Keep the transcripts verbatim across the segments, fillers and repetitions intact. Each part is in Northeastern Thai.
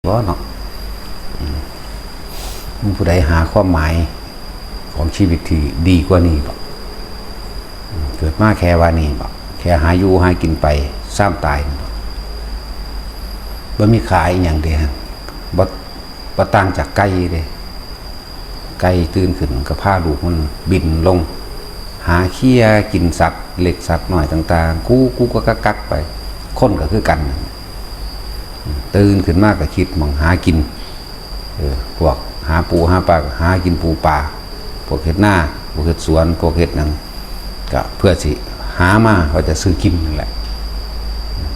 บ่เนาะ อืม มีผู้ใดหาความหมายของชีวิตที่ดีกว่านี้บ่ อืม เกิดมาแค่ว่านี้บ่ แค่หาอยู่หากินไป ซ้ำตายนี่บ่ บ่มีค่าอีหยังเด้ บ่ บ่ต่างจากไก่เด้ ไก่ตื่นขึ้นก็พาลูกมันบินลง หาเคี่ยกินสัตว์เล็กสัตว์น้อยต่างๆ กู้กู้ก็กักกักไป คนก็คือกัน ตื่นขึ้นมาก็คิดหม่องหากิน เออ พวกหาปูหาปลาก็หากินปูปลา พวกเฮ็ดนา พวกเฮ็ดสวน พวกเฮ็ดหยัง ก็เพื่อสิหามา ก็จะซื้อกินนั่นแหละ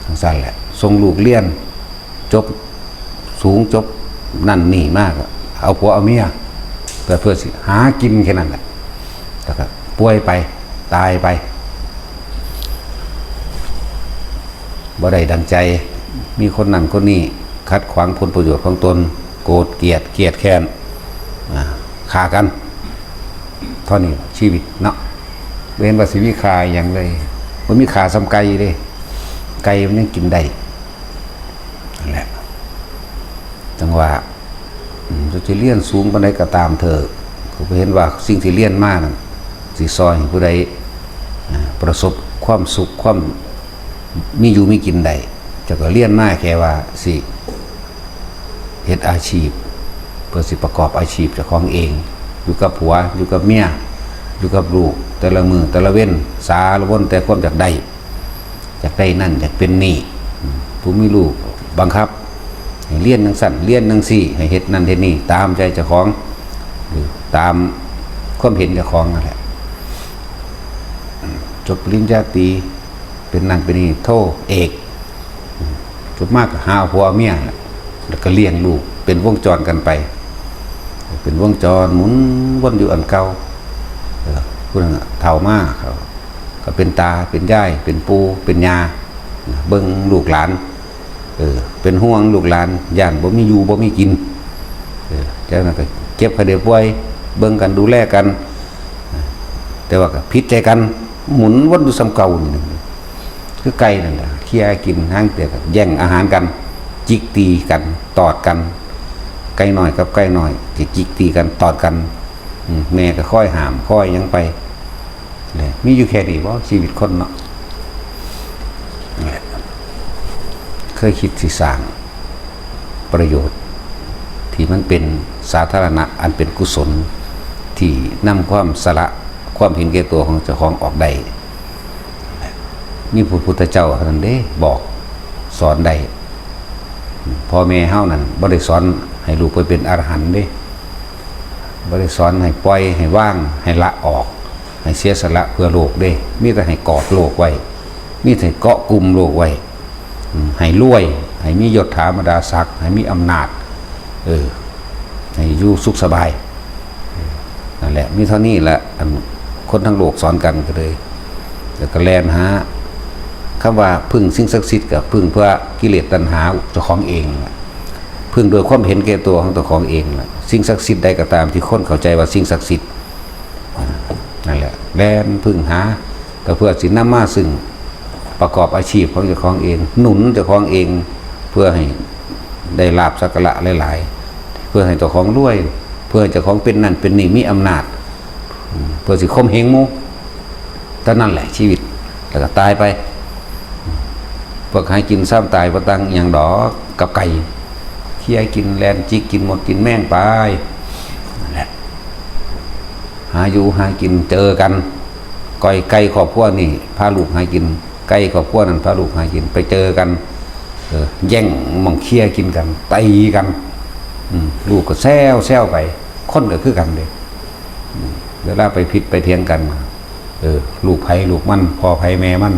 จั่งซั้นแหละ ส่งลูกเรียน จบสูง จบนั่นนี่มาก็ เอาผัวเอาเมีย ก็เพื่อสิหากินแค่นั้นแหละ แล้วก็ป่วยไป ตายไป บ่ได้ดังใจ มีคนนั้นคนนี้ขัดขวางผลประโยชน์ของตน โกรธเกลียด เกลียดแค้น อ่า ฆ่ากัน เท่านี้ชีวิตเนาะ บ่เห็นว่าสิมีค่าหยังเลย บ่มีค่าส่ำไก่เด้ ไก่มันยังกินได้ นั่นแหละ จั่งว่า อืม จะเรียนสูงปานใดก็ตามเถอะ ก็บ่เห็นว่าสิ่งที่เรียนมานั่น สิซ่อยให้ผู้ใด อ่า ประสบความสุข ความมีอยู่มีกินได้ เจ้าก็เรียนมาแค่ว่าสิเฮ็ดอาชีพ เพื่อสิประกอบอาชีพเจ้าของเอง อยู่กับผัว อยู่กับเมีย อยู่กับลูก แต่ละมื้อแต่ละเว็น สารวนแต่ความอยากได้ อยากได้นั่น อยากเป็นนี่ อืม ผู้มีลูกบังคับ ให้เรียนจั่งซั้น เรียนจั่งซี้ ให้เฮ็ดนั่นเฮ็ดนี่ ตามใจเจ้าของ หรือตามความเห็นเจ้าของนั่นแหละ อืม จบปริญญาตรี เป็นนั่นเป็นนี่ โท เอก อืม จบมาก็หาผัวเมียแหละ แล้วก็เลี้ยงลูก เป็นวงจรกันไป เป็นวงจรหมุนวนอยู่อันเก่า เออ ผู้นั้นน่ะเฒ่ามาเขา ก็เป็นตา เป็นยาย เป็นปู่ เป็นย่า เบิ่งลูกหลาน เออ เป็นห่วงลูกหลาน ย้านบ่มีอยู่บ่มีกิน เออ จากนั้นก็เจ็บไข้ได้ป่วย เบิ่งกันดูแลกัน แต่ว่าก็ผิดใจกัน หมุนวนอยู่ส่ำเก่านี่ คือไก่นั่นแหละ เคี่ยกิน หางเตียก็แย่งอาหารกัน จิกตีกัน ตอดกัน ไก่น้อยกับไก่น้อย สิจิกตีกัน ตอดกัน อืม แม่ก็คอยห้าม คอยหยังไป เนี่ย มีอยู่แค่นี้บ่ ชีวิตคนเนาะ เนี่ย เคยคิดสิสร้างประโยชน์ ที่มันเป็นสาธารณะ อันเป็นกุศล ที่นำความสละความเห็นแก่ตัวของเจ้าของออกได้ มีพระพุทธเจ้าเท่านั้นเด้ บอกสอนได้ พ่อแม่เฮานั่นบ่ได้สอนให้ลูกไปเป็นอรหันต์เด้ บ่ได้สอนให้ปล่อย ให้วาง ให้ละออก ให้เสียสละเพื่อโลกเด้ มีแต่ให้กอดโลกไว้ มีแต่เกาะกลุ่มโลกไว้ อืม ให้รวย ให้มียศถาบรรดาศักดิ์ ให้มีอำนาจ เออ ให้อยู่สุขสบาย นั่นแหละ มีเท่านี้แหละ อันคนทั้งโลกสอนกันก็เลย แล้วก็แล่นหา คำว่าพึ่งสิ่งศักดิ์สิทธิ์ก็พึ่งเพื่อกิเลสตัณหาเจ้าของเองล่ะ พึ่งโดยความเห็นแก่ตัวของเจ้าของเองล่ะ สิ่งศักดิ์สิทธิ์ใดก็ตามที่คนเข้าใจว่าสิ่งศักดิ์สิทธิ์ นั่นแหละ แล่นพึ่งหา ก็เพื่อสินำมาซึ่งประกอบอาชีพของเจ้าของเอง หนุนเจ้าของเอง เพื่อให้ได้ลาภสักการะหลายๆ เพื่อให้เจ้าของรวย เพื่อให้เจ้าของเป็นนั่นเป็นนี่ มีอำนาจ อืม เพื่อสิข่มเหงหมู่ เท่านั้นแหละชีวิต แล้วก็ตายไป พวกหากินซ้ำตายบ่ต่างหยังดอกกับไก่ เคี่ยกิน แล่นจิกกินมดกินแมงไป นั่นแหละ หาอยู่หากิน เจอกัน ก้อยไก่ครอบครัวนี่พาลูกหากิน ไก่ครอบครัวนั่นพาลูกหากิน ไปเจอกัน เออ แย่งหม่องเคี่ยกินกัน ตีกัน อืม ลูกก็แซวแซวไป คนก็คือกันเด้ อืม เวลาไปผิดไปเถียงกัน เออ ลูกไผลูกมัน พ่อไผแม่มัน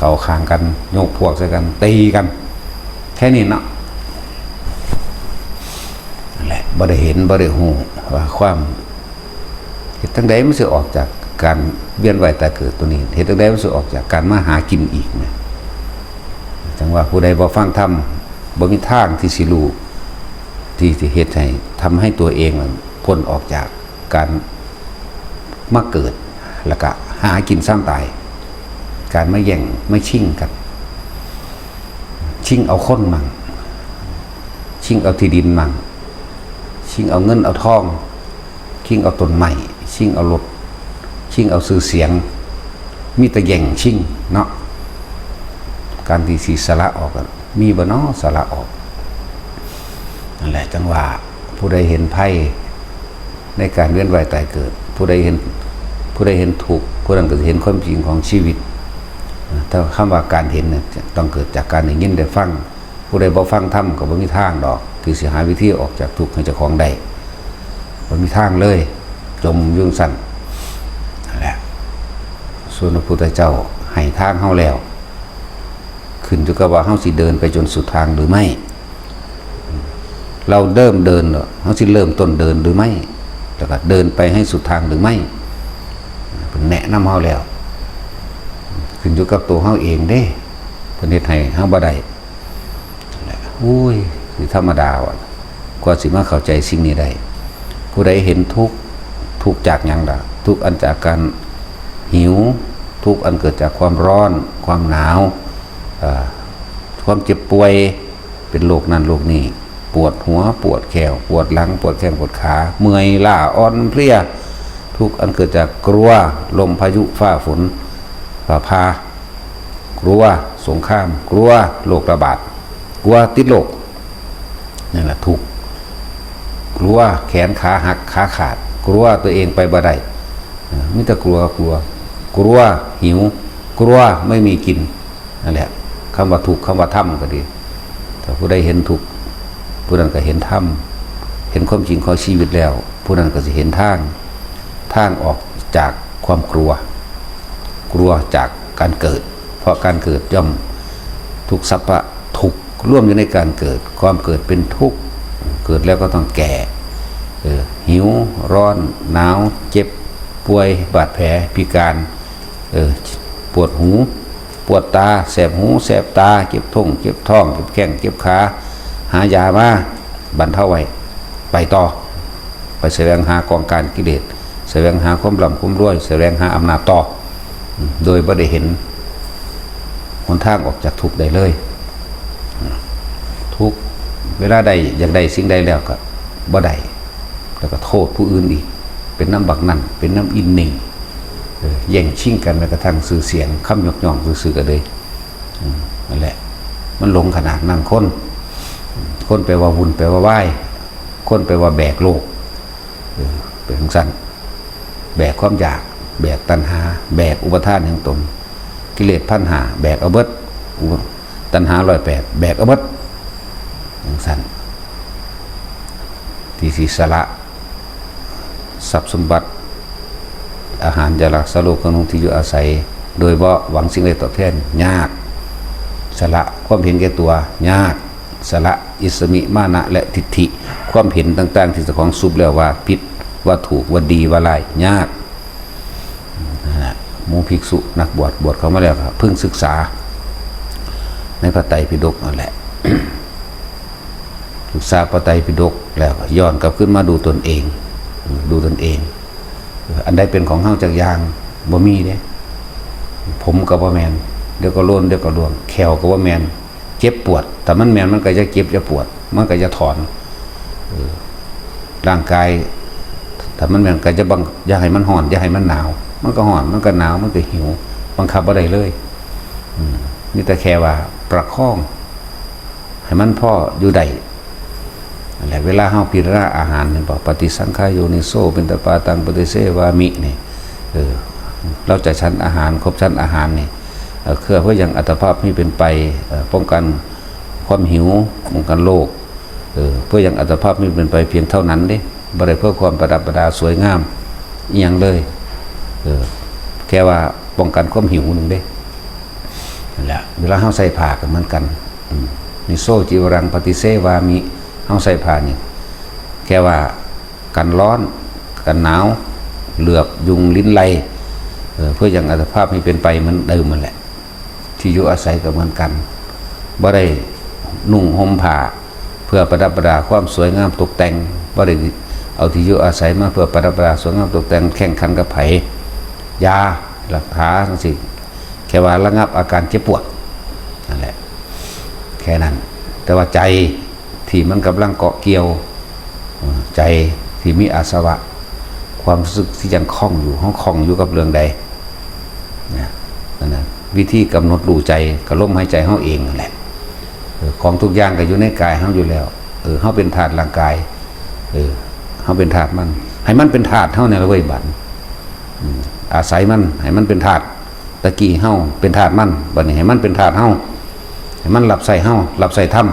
เข้าข้างกัน ยกพวกใส่กัน ตีกัน แค่นี้เนาะ นั่นแหละ บ่ได้เห็น บ่ได้ฮู้ว่าความ เฮ็ดจั่งใดมันสิออกจากการเวียนว่ายตายเกิดตัวนี้ เฮ็ดจั่งใดมันสิออกจากการมาหากินอีกเนี่ย จั่งว่าผู้ใดบ่ฟังธรรม บ่มีทางที่สิรู้ ที่สิเฮ็ดให้ ทำให้ตัวเองพ้นออกจากการมาเกิด แล้วก็หากินซ้ำตาย การมาแย่งมาชิงกัน ชิงเอาคนมั่ง ชิ ชิงเอาที่ดินมั่ง ชิงเอาเงินเอาทอง ชิงเอาต้นไม้ ชิงเอารถ ชิงเอาชื่อเสียง มีแต่แย่งชิงเนาะ การที่สิสละออกอะ มีบ่เนาะสละออก นั่นแหละจังว่า ผู้ใดเห็นภัยในการเวียนว่ายตายเกิด ผู้ใดเห็น ผู้ใดเห็นทุกข์ ผู้นั้นก็จะเห็นความจริงของชีวิต ถ้าคำว่าการเห็นเนี่ยต้องเกิดจากการได้ยินได้ฟัง ผู้ใดบ่ฟังธรรมก็บ่มีทางดอก ที่สิหาวิธีออกจากทุกข์ให้เจ้าของได้ บ่มีทางเลย จมอยู่จั่งซั้น นั่นแหละ ส่วนพระพุทธเจ้าให้ทางเฮาแล้ว ขึ้นอยู่กับว่าเฮาสิเดินไปจนสุดทางหรือไม่ เราเริ่มเดินแล้ว เฮาสิเริ่มต้นเดินหรือไม่ แล้วก็เดินไปให้สุดทางหรือไม่ เพิ่นแนะนำเฮาแล้ว ขึ้นอยู่กับตัวเฮาเองเด้ เพิ่นเฮ็ดให้เฮาบ่ได้ อุ้ย สิธรรมดาว่ะ กว่าสิมาเข้าใจสิ่งนี้ได้ ผู้ใดเห็นทุกข์ ทุกข์จากหยังล่ะ ทุกข์อันจากการหิว ทุกข์อันเกิดจากความร้อน ความหนาว เอ่อ ความเจ็บป่วย เป็นโรคนั่นโรคนี้ ปวดหัว ปวดแข้ว ปวดหลัง ปวดแข้ง ปวดขา เมื่อยล้า อ่อนเพลีย ทุกข์อันเกิดจากกลัว ลมพายุ ฟ้าฝน ฟ้าผ่า กลัวสงคราม กลัวโรคระบาด กลัวติดโรค นั่นแหละทุกข์ กลัวแขนขาหัก ขาขาด กลัวตัวเองไปบ่ได้ เออ มีแต่กลัว กลัว กลัวหิว กลัวไม่มีกิน นั่นแหละ คำว่าทุกข์ คำว่าธรรมก็ดี ถ้าผู้ใดเห็นทุกข์ ผู้นั้นก็เห็นธรรม เห็นความจริงของชีวิตแล้ว ผู้นั้นก็สิเห็นทาง ทางออกจากความกลัว กลัวจากการเกิด เพราะการเกิดย่อมทุกข์ สัพพะทุกข์รวมอยู่ในการเกิด ความเกิดเป็นทุกข์ เกิดแล้วก็ต้องแก่ เออ หิว ร้อน หนาว เจ็บ ป่วย บาดแผล พิการ เออ ปวดหู ปวดตา แสบหู แสบตา เจ็บท้อง เจ็บท้อง เจ็บแข้ง เจ็บขา หายามาบรรเทาไว้ ไปต่อ ไปแสวงหากองการกิเลส แสวงหาความร่ำความรวย แสวงหาอำนาจต่อ โดยบ่ได้เห็นหนทางออกจากทุกข์ได้เลย ทุกข์ เวลาได้อยากได้สิ่งใดแล้วก็บ่ได้ แล้วก็โทษผู้อื่นอีก เป็นนำบักนั่น เป็นนำอินนี่ เออ แย่งชิงกันแม้กระทั่งชื่อเสียง คำยกย่องซื่อๆก็เลย อืม นั่นแหละ มันหลงขนาดนั้นคน คนแปลว่าวุ่น แปลว่าวาย คนแปลว่าแบกโลก เออ เป็นจั่งซั้น แบกความอยาก แบกตัณหา แบกอุปาทานแห่งตน กิเลสพันห้า แบกเอาเบิด อุป- ตัณหาร้อยแปด แบกเอาเบิด จั่งซั้น ที่สิสละ ทรัพย์สมบัติ อาหาร ยารักษาโรค เครื่องนุ่ง ที่อยู่อาศัย โดยบ่หวังสิ่งใดตอบแทน ยาก สละความเห็นแก่ตัว ยาก สละอิสมิ มานะ และทิฏฐิ ความเห็นต่างๆ ที่เจ้าของสุบแล้วว่าผิด ว่าถูก ว่าดี ว่าร้าย ยาก นั่นแหละ หมู่ภิกษุนักบวช บวชเข้ามาแล้วก็เพิ่งศึกษา ในพระไตรปิฎกนั่นแหละ ศึกษาพระไตรปิฎกแล้วก็ย้อนกลับขึ้นมาดูตนเอง ดูตนเอง อันใดเป็นของเฮาจักอย่าง บ่มีเด้ ผมก็บ่แม่น เดี๋ยวก็โลน เดี๋ยวก็ร่วง แข้วก็บ่แม่น เจ็บปวด ถ้ามันแม่นมันก็จะเจ็บจะปวด มันก็จะถอน เออ ร่างกาย ถ้ามันแม่นก็จะบัง อย่าให้มันร้อน อย่าให้มันหนาว มันก็ร้อน มันก็หนาว มันก็หิว บังคับบ่ได้เลย อืม มีแต่แค่ว่าประคอง ให้มันพออยู่ได้ นั่นแหละ เวลาเฮาพิจารณาอาหาร เห็นบ่ ปฏิสังขายโยนิโส ปิณฑปาตัง ปฏิเสวามิ นี่ เออ เราจะฉันอาหาร ครบฉันอาหารนี่ เอ่อ เพื่อ เพื่อยังอัตภาพให้เป็นไป เอ่อ ป้องกันความหิว ป้องกันโรค เออ เพื่อยังอัตภาพให้เป็นไปเพียงเท่านั้นเด้ บ่ได้เพื่อความประดับประดาสวยงามอิหยังเลย เออ แค่ว่าป้องกันความหิวหนึ่งเด้ นั่นแหละ เวลาเฮาใส่ผ้าก็เหมือนกัน อืม นิโสจิวรัง ปฏิเสวามิ เฮาใส่ผ้านี่ แค่ว่ากันร้อน กันหนาว เหลือบ ยุง ลิ้นไล่ เออ เพื่อยังอัตภาพให้เป็นไปเหมือนเดิมนั่นแหละ ที่อยู่อาศัยก็เหมือนกัน บ่ได้นุ่งห่มผ้า เพื่อประดับประดาความสวยงามตกแต่ง บ่ได้เอาที่อยู่อาศัยมาเพื่อประดับประดาสวยงามตกแต่ง แข่งขันกับไผ อย่า รักษาจั่งซี้ แค่ว่าระงับอาการเจ็บปวด นั่นแหละ แค่นั้น แต่ว่าใจ ที่มันกำลังเกาะเกี่ยว เอ่อ ใจที่มีอาสวะ ความรู้สึกที่ยังคล้องอยู่ เฮาคล้องอยู่กับเรื่องใด นะ นั่นน่ะ วิธีกำหนดรู้ใจก็ลมหายใจเฮาเองนั่นแหละ เออ ของทุกอย่างก็อยู่ในกายเฮาอยู่แล้ว เออ เฮาเป็นธาตุร่างกาย เออ เฮาเป็นธาตุมัน ให้มันเป็นธาตุเฮาเนี่ยละเว้ยบัด อืม อาศัยมัน ให้มันเป็นธาตุ ตะกี้เฮาเป็นธาตุมัน บัดนี้ให้มันเป็นธาตุเฮา ให้มันรับใช้เฮา รับใช้ธรรม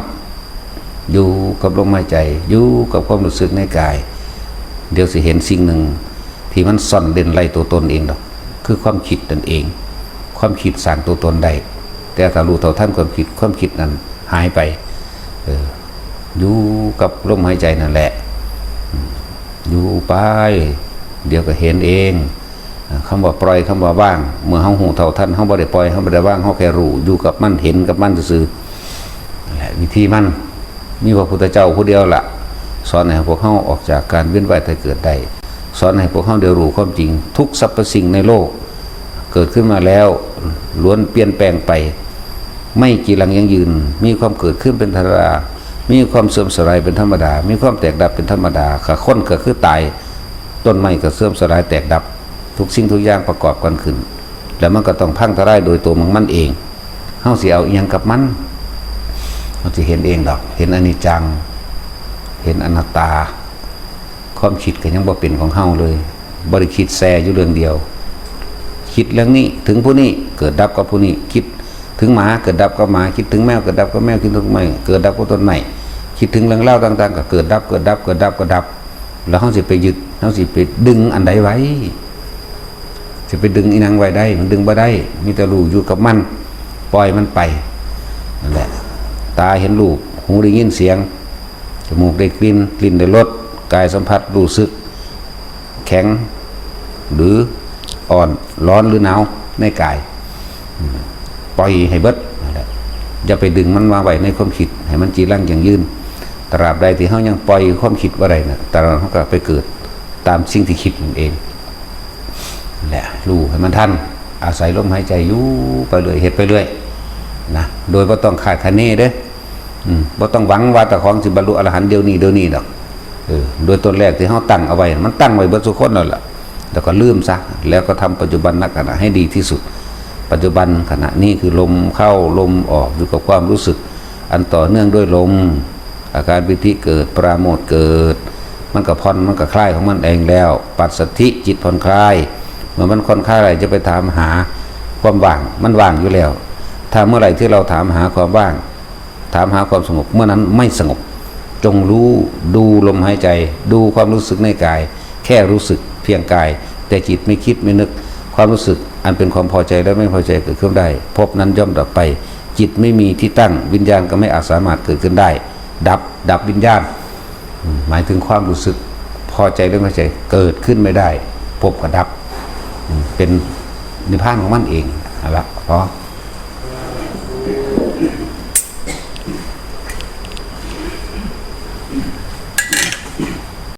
อยู่กับลมหายใจ อยู่กับความรู้สึกในกาย เดี๋ยวสิเห็นสิ่งหนึ่งที่มันซ่อนเร้นไร้ตัวตนเองดอก คือความคิดนั่นเอง ความคิดสร้างตัวตนได้ แต่ถ้ารู้เท่าทันความคิด ความคิดนั้นหายไป เออ อยู่กับลมหายใจนั่นแหละ อืม อยู่ไป เดี๋ยวก็เห็นเอง อ่า คำว่าปล่อย คำว่าวาง เมื่อเฮารู้เท่าทัน เฮาบ่ได้ปล่อย เฮาบ่ได้วาง เฮาแค่รู้ อยู่กับมัน เห็นกับมันซื่อๆ นั่นแหละวิธีมัน มีพระพุทธเจ้าผู้เดียวละ สอนให้พวกเฮาออกจากการเวียนว่ายตายเกิดได้ สอนให้พวกเฮาได้รู้ความจริง ทุกสรรพสิ่งในโลก เกิดขึ้นมาแล้ว ล้วนเปลี่ยนแปลงไป ไม่จีรังยั่งยืน มีความเกิดขึ้นเป็นธรรมดา มีความเสื่อมสลายเป็นธรรมดา มีความแตกดับเป็นธรรมดา ค่ะ คนก็คือตาย ต้นไม้ก็เสื่อมสลายแตกดับ ทุกสิ่งทุกอย่างประกอบกันขึ้น แล้วมันก็ต้องพังทลายโดยตัวของมันเอง เฮาสิเอาอิหยังกับมัน เฮาสิเห็นเองดอก เห็นอนิจจัง เห็นอนัตตา ความคิดก็ยังบ่เป็นของเฮาเลย บ่ได้คิดแซ่อยู่เรื่องเดียว คิดเรื่องนี้ถึงผู้นี้ เกิดดับกับผู้นี้ คิดถึงหมา เกิดดับกับหมา คิดถึงแมว เกิดดับกับแมว คิดถึงต้นไม้ เกิดดับกับต้นไม้ คิดถึงเรื่องราวต่างๆ ก็เกิดดับ เกิดดับ เกิดดับ ก็ดับ แล้วเฮาสิไปยึด เฮาสิไปดึงอันใดไว้ สิไปดึงอีหยังไว้ได้ มันดึงบ่ได้ มีแต่รู้อยู่กับมัน ปล่อยมันไป นั่นแหละ ตาเห็นรูป หูได้ยินเสียง จมูกได้กลิ่น ลิ้นได้รส กายสัมผัสรู้สึก แข็ง หรืออ่อน ร้อนหรือหนาวในกาย อืม ปล่อยให้เบิดนั่นแหละ อย่าไปดึงมันมาไว้ในความคิด ให้มันจีรังยั่งยืน ตราบใดที่เฮายังปล่อยความคิดบ่ได้น่ะ ตราบนั้นเฮาก็ไปเกิดตามสิ่งที่คิดนั่นเอง แหละ รู้ให้มันทัน อาศัยลมหายใจอยู่ไปเรื่อย เฮ็ดไปเรื่อย นะ โดยบ่ต้องคาดคะเนเด้อ อืม บ่ต้องหวังว่าเจ้าของสิบรรลุอรหันต์เดี๋ยวนี้ เดี๋ยวนี้ดอก เออ โดยต้นแรกที่เฮาตั้งเอาไว้ มันตั้งไว้เบิดซุคนนั่นแหละ แล้วก็ลืมซะ แล้วก็ทำปัจจุบันขณะให้ดีที่สุด ปัจจุบันขณะนี้คือลมเข้าลมออก อยู่กับความรู้สึกอันต่อเนื่องด้วยลม อาการปีติเกิด ปราโมทย์เกิด มันก็ผ่อน มันก็คลายของมันเองแล้ว ปัสสัทธิ จิตผ่อนคลาย เมื่อมันผ่อนคลายแล้วจะไปถามหาความว่าง มันว่างอยู่แล้ว ถ้าเมื่อไหร่ที่เราถามหาความว่าง ถามหาความสงบ เมื่อนั้นไม่สงบ จงรู้ ดูลมหายใจ ดูความรู้สึกในกาย แค่รู้สึกเพียงกาย แต่จิตไม่คิดไม่นึก ความรู้สึกอันเป็นความพอใจและไม่พอใจเกิดขึ้นได้ ภพนั้นย่อมดับไป จิตไม่มีที่ตั้ง วิญญาณก็ไม่อาจสามารถเกิดขึ้นได้ ดับ ดับวิญญาณ อืม หมายถึงความรู้สึกพอใจและไม่พอใจเกิดขึ้นไม่ได้ ภพก็ดับ อืม เป็นนิพพานของมันเอง เอาละ พอ